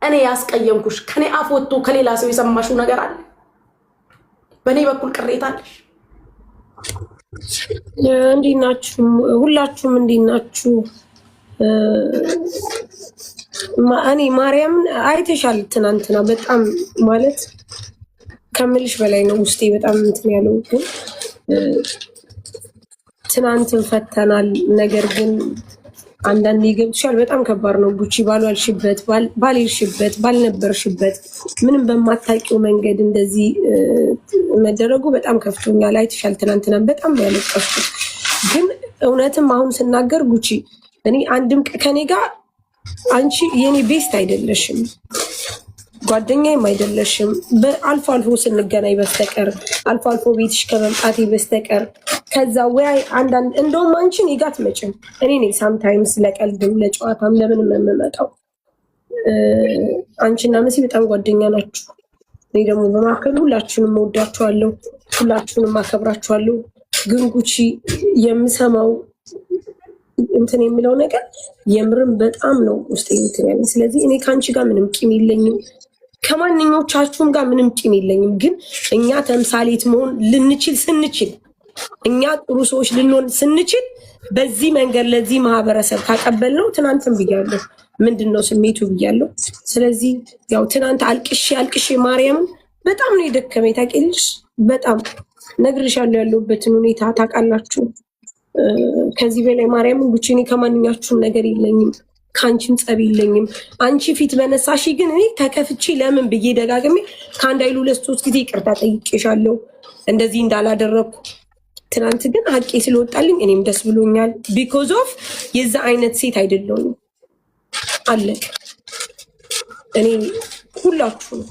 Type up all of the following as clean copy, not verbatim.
እኔ ያስቀየምኩሽ ከኔ አፍ ወጥቶ ከሌላ ሰው የሰማሽው ነገር አለ? በእኔ በኩል ቅሬታ አለሽ? እንዴት ናችሁ? ሁላችሁም እንዴት ናችሁ? እኔ ማርያምን አይተሻል ትናንትና። በጣም ማለት ከምልሽ በላይ ነው ውስጤ በጣም እንትን ያለው። ግን ትናንትን ፈተናል። ነገር ግን አንዳንዴ ይገብትሻል። በጣም ከባድ ነው ጉቺ። ባልዋልሽበት፣ ባልሄድሽበት፣ ባልነበርሽበት ምንም በማታውቂው መንገድ እንደዚህ መደረጉ በጣም ከፍቶኛል። አይተሻል ትናንትና በጣም ነው ያለቀስኩት። ግን እውነትም አሁን ስናገር ጉቺ እኔ አንድም ከኔ ጋር አንቺ የኔ best አይደለሽም፣ ጓደኛዬም አይደለሽም። አልፎ አልፎ ስንገናኝ በስተቀር አልፎ አልፎ ቤትሽ ከመምጣቴ በስተቀር ከዛ ወይ አንዳንድ እንደውም አንቺ እኔ ጋር አትመጭም። እኔ ነኝ sometimes ለቀልድም ለጨዋታም ለምንም የምመጣው። አንቺና መሲ በጣም ጓደኛ ናችሁ። እኔ ደግሞ በመካከል ሁላችሁንም እወዳችኋለሁ፣ ሁላችሁንም አከብራችኋለሁ። ግን ጉቺ የምሰማው እንትን የሚለው ነገር የምርም በጣም ነው ውስጥ እንትን ያለ። ስለዚህ እኔ ከአንቺ ጋር ምንም ቂም የለኝም፣ ከማንኞቻችሁም ጋር ምንም ቂም የለኝም። ግን እኛ ተምሳሌት መሆን ልንችል ስንችል፣ እኛ ጥሩ ሰዎች ልንሆን ስንችል በዚህ መንገድ ለዚህ ማህበረሰብ ካቀበልነው፣ ትናንትም ብያለሁ፣ ምንድን ነው ስሜቱ ብያለሁ። ስለዚህ ያው ትናንት አልቅሼ አልቅሼ ማርያምን በጣም ነው የደከመኝ። ታውቂያለሽ፣ በጣም ነግሬሻለሁ፣ ያለሁበትን ሁኔታ ታውቃላችሁ። ከዚህ በላይ ማርያምን ጉቺ እኔ ከማንኛችሁም ነገር የለኝም፣ ከአንቺም ጸብ የለኝም። አንቺ ፊት በነሳሽ ግን እኔ ተከፍቼ ለምን ብዬ ደጋግሜ ከአንድ አይሉ ሁለት ሶስት ጊዜ ይቅርታ ጠይቄሻለሁ እንደዚህ እንዳላደረግኩ። ትናንት ግን ሀቄ ስለወጣልኝ እኔም ደስ ብሎኛል። Because of የዛ አይነት ሴት አይደለሁም። አለቀ። እኔ ሁላችሁ ነው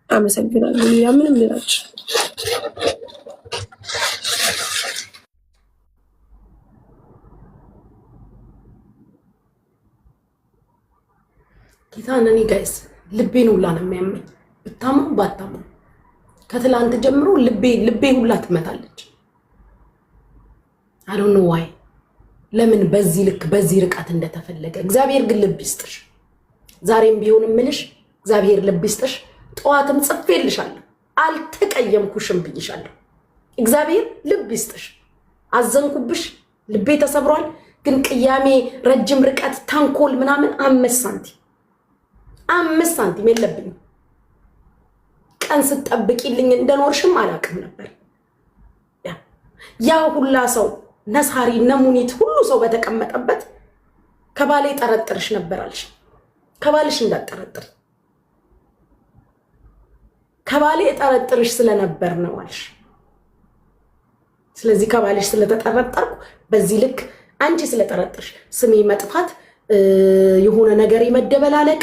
አመሰግናለሁ። ሌላ ምንም ልላችሁ ጌታን እኔ guys ልቤን ሁላ ነው የሚያመኝ። ብታምኑ ባታምኑ ከትላንት ጀምሮ ልቤ ልቤ ሁላ ትመታለች። I don't know why ለምን በዚህ ልክ በዚህ ርቀት እንደተፈለገ። እግዚአብሔር ግን ልብ ይስጥሽ። ዛሬም ቢሆን እምልሽ እግዚአብሔር ልብ ይስጥሽ። ጠዋትም ጽፌልሻለሁ፣ አልተቀየምኩሽም ብይሻለሁ። እግዚአብሔር ልብ ይስጥሽ። አዘንኩብሽ፣ ልቤ ተሰብሯል። ግን ቅያሜ፣ ረጅም ርቀት፣ ተንኮል ምናምን 5 ሳንቲም 5 ሳንቲም የለብኝም። ቀን ስትጠብቂልኝ እንደኖርሽም አላውቅም ነበር። ያ ሁላ ሰው ነሳሪ ነሙኒት ሁሉ ሰው በተቀመጠበት ከባሌ ጠረጥርሽ ነበር አልሽ። ከባልሽ እንዳጠረጥር ከባሌ ጠረጥርሽ ስለነበር ነው አልሽ። ስለዚህ ከባልሽ ስለተጠረጠርኩ በዚህ ልክ አንቺ ስለጠረጥርሽ ስሜ መጥፋት፣ የሆነ ነገር የመደበላለቅ፣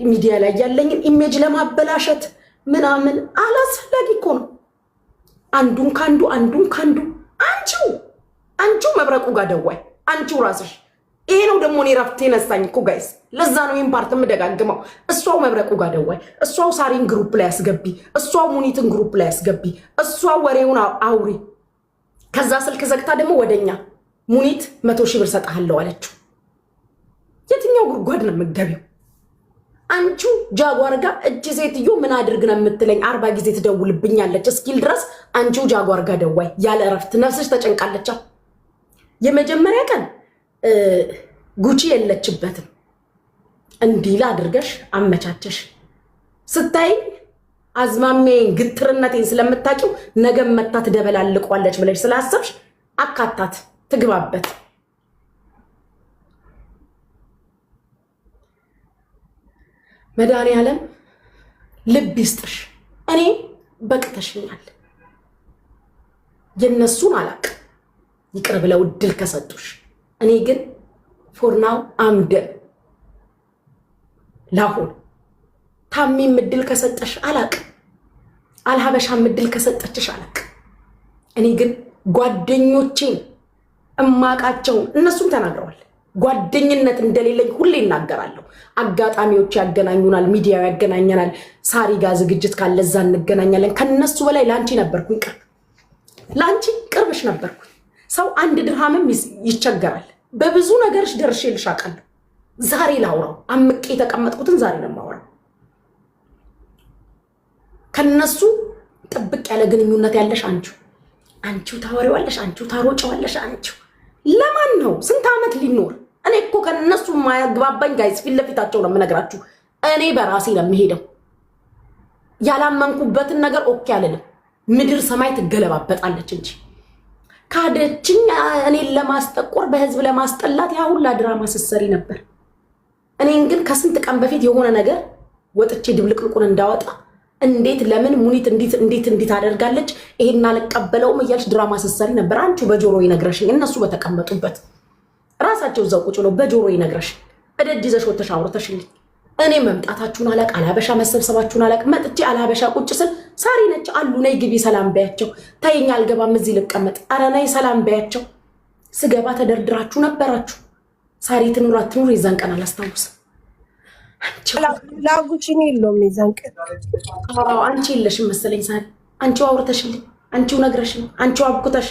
ሚዲያ ላይ ያለኝን image ለማበላሸት ምናምን አላስፈላጊ እኮ ነው። አንዱን ካንዱ አንዱን ካንዱ አንቺው አንቺው መብረቁ ጋር ደዋይ አንቺው ራስሽ። ይሄ ነው ደግሞ እኔ ረፍት የነሳኝ እኮ guys። ለዛ ነው ይህን part የምደጋግመው። እሷው መብረቁ ጋር ደዋይ፣ እሷው ሳሪን group ላይ አስገቢ፣ እሷው ሙኒትን group ላይ አስገቢ፣ እሷው ወሬውን አውሪ። ከዛ ስልክ ዘግታ ደግሞ ወደኛ ሙኒት 100,000 ብር ሰጥሃለሁ አለችው። የትኛው ጉድጓድ ነው የምትገቢው? አንቺው ጃጓር ጋር እጅ ሴትዮ ምን አድርግ ነው የምትለኝ? 40 ጊዜ ትደውልብኛለች እስኪል ድረስ አንቺው ጃጓር ጋር ደዋይ ያለ እረፍት ነፍስሽ ተጨንቃለቻ። የመጀመሪያ ቀን ጉቺ የለችበትም እንዲል አድርገሽ አመቻቸሽ። ስታይ አዝማሚያዬን ግትርነቴን ስለምታውቂው ነገ መታ ትደበላልቋለች ብለሽ ስላሰብሽ አካታት ትግባበት። መድኃኒዓለም ልብ ይስጥሽ። እኔ በቅተሽኛል። የነሱን አላቅም ይቅር ብለው እድል ከሰጡሽ፣ እኔ ግን for now I'm done ላሁን ታሚም እድል ከሰጠሽ አላቅም፣ አልሀበሻም እድል ከሰጠችሽ አላቅም። እኔ ግን ጓደኞቼን እማቃቸውን እነሱም ተናግረዋል። ጓደኝነት እንደሌለኝ ሁሌ እናገራለሁ። አጋጣሚዎች ያገናኙናል፣ ሚዲያው ያገናኘናል። ሳሪ ጋር ዝግጅት ካለ እዛ እንገናኛለን። ከነሱ በላይ ለአንቺ ነበርኩኝ ቅርብ፣ ለአንቺ ቅርብሽ ነበርኩኝ። ሰው አንድ ድርሃምም ይቸገራል። በብዙ ነገርሽ ደርሼልሽ አውቃለሁ። ዛሬ ላውራው። አምቄ የተቀመጥኩትን ዛሬ ነው የማወራው። ከነሱ ጥብቅ ያለ ግንኙነት ያለሽ አንቺው አንቺው ታወሪዋለሽ፣ አንቺው ታሮጨዋለሽ። አንቺው ለማን ነው ስንት ዓመት ሊኖር? እኔ እኮ ከነሱ የማያግባባኝ guys ፊት ለፊታቸው ነው የምነግራችሁ። እኔ በራሴ ነው የምሄደው። ያላመንኩበትን ነገር okay አልልም። ምድር ሰማይ ትገለባበጣለች እንጂ ካደችኝ። እኔን ለማስጠቆር በህዝብ ለማስጠላት ያ ሁላ ድራማ ስትሰሪ ነበር። እኔን ግን ከስንት ቀን በፊት የሆነ ነገር ወጥቼ ድብልቅልቁን እንዳወጣ እንዴት ለምን ሙኒት እንዴት እንዴት እንዴት አደርጋለች ይሄን አልቀበለውም እያልሽ ድራማ ስትሰሪ ነበር። አንቺ በጆሮ ይነግረሽኝ፣ እነሱ በተቀመጡበት ራሳቸው እዛው ቁጭ ብለው በጆሮ ይነግረሽኝ፣ እደጅ ይዘሽ ወጥተሽ አውርተሽልኝ እኔ መምጣታችሁን አላቅ፣ አላበሻ መሰብሰባችሁን አላቅ። መጥቼ አላበሻ ቁጭ ስል ሳሪ ነች አሉ ነይ ግቢ ሰላም በያቸው። ተይኝ አልገባም እዚህ ልቀመጥ። አረ ነይ ሰላም በያቸው። ስገባ ተደርድራችሁ ነበራችሁ። ሳሪ ትኑር አትኑር የዛን ቀን አላስታውስም። ላጉቺ እኔ የለውም የዛን ቀን። አዎ አንቺ የለሽም መሰለኝ ሳሪ። አንቺው አውርተሽልኝ፣ አንቺው ነግረሽኝ፣ አንቺው አብኩተሽ።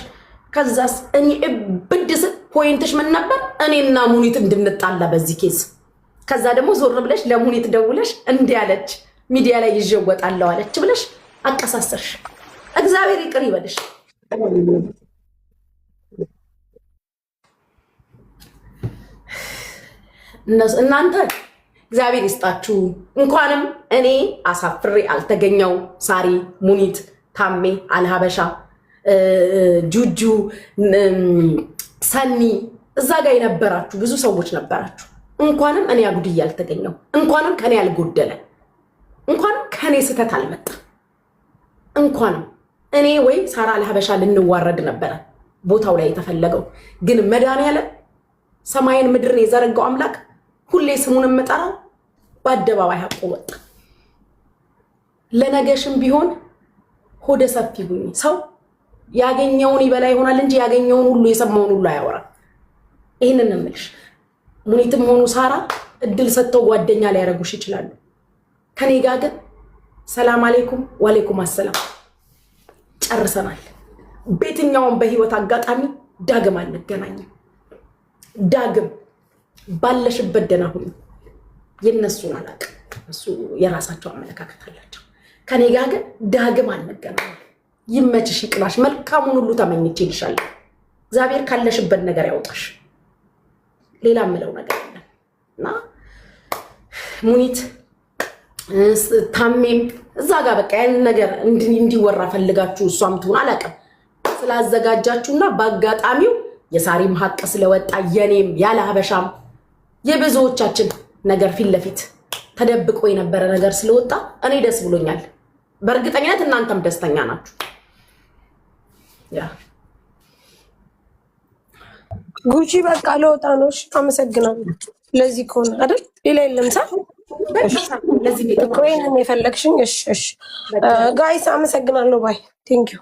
ከዛስ እኔ እብድ ስል point ሽ ምን ነበር? እኔና ሙኒት እንድንጣላ በዚህ case። ከዛ ደግሞ ዞር ብለሽ ለሙኒት ደውለሽ እንዲህ አለች ሚዲያ ላይ ይዤ እወጣለሁ አለች ብለሽ አቀሳሰርሽ። እግዚአብሔር ይቅር ይበልሽ። እናንተ እግዚአብሔር ይስጣችሁ። እንኳንም እኔ አሳፍሬ አልተገኘው። ሳሪ፣ ሙኒት፣ ታሜ፣ አልሀበሻ፣ ጁጁ፣ ሰኒ እዛ ጋር የነበራችሁ ብዙ ሰዎች ነበራችሁ። እንኳንም እኔ አጉድዬ አልተገኘው፣ እንኳንም ከኔ አልጎደለ፣ እንኳንም ከኔ ስህተት አልመጣ፣ እንኳንም እኔ ወይ ሳራ አልሀበሻ ልንዋረድ ነበረ ቦታው ላይ የተፈለገው። ግን መድኃኒዓለም ሰማይን ምድርን የዘረጋው አምላክ ሁሌ ስሙን የምጠራው በአደባባይ ሀቁ ወጣ። ለነገሽም ቢሆን ሆደ ሰፊ ሁኚ። ሰው ያገኘውን ይበላ ይሆናል እንጂ ያገኘውን ሁሉ የሰማውን ሁሉ አያወራም። ይህንን ነው የምልሽ። ሙኒትም ሆኑ ሳራ እድል ሰጥተው ጓደኛ ሊያደርጉሽ ይችላሉ። ከኔ ጋር ግን ሰላም አሌይኩም ዋሌይኩም አሰላም ጨርሰናል። በየትኛውም በህይወት አጋጣሚ ዳግም አንገናኝም። ዳግም ባለሽበት ደህና ሁኚ። የነሱን አላውቅም፣ እሱ የራሳቸው አመለካከት አላቸው። ከኔ ጋር ግን ዳግም አንገናኝም። ይመችሽ፣ ይቅናሽ፣ መልካሙን ሁሉ ተመኝቼልሻለሁ። እግዚአብሔር ካለሽበት ነገር ያውጣሽ። ሌላ የምለው ነገር የለም እና ሙኒት ታሜም እዛ ጋር በቃ ያን ነገር እንዲወራ ፈልጋችሁ እሷም ትሁን አላውቅም ስላዘጋጃችሁና በአጋጣሚው የሳሪም ሀቅ ስለወጣ የኔም ያለ ሀበሻም የብዙዎቻችን ነገር ፊት ለፊት ተደብቆ የነበረ ነገር ስለወጣ እኔ ደስ ብሎኛል። በእርግጠኝነት እናንተም ደስተኛ ናችሁ። ያ ጉቺ በቃ ለወጣ ነው። እሺ አመሰግናለሁ። ለዚህ ከሆነ አይደል ሌላ የለም። ሳ ለዚህ እኮ ይሄንን የፈለግሽኝ። እሺ እሺ guys አመሰግናለሁ። Bye, thank you.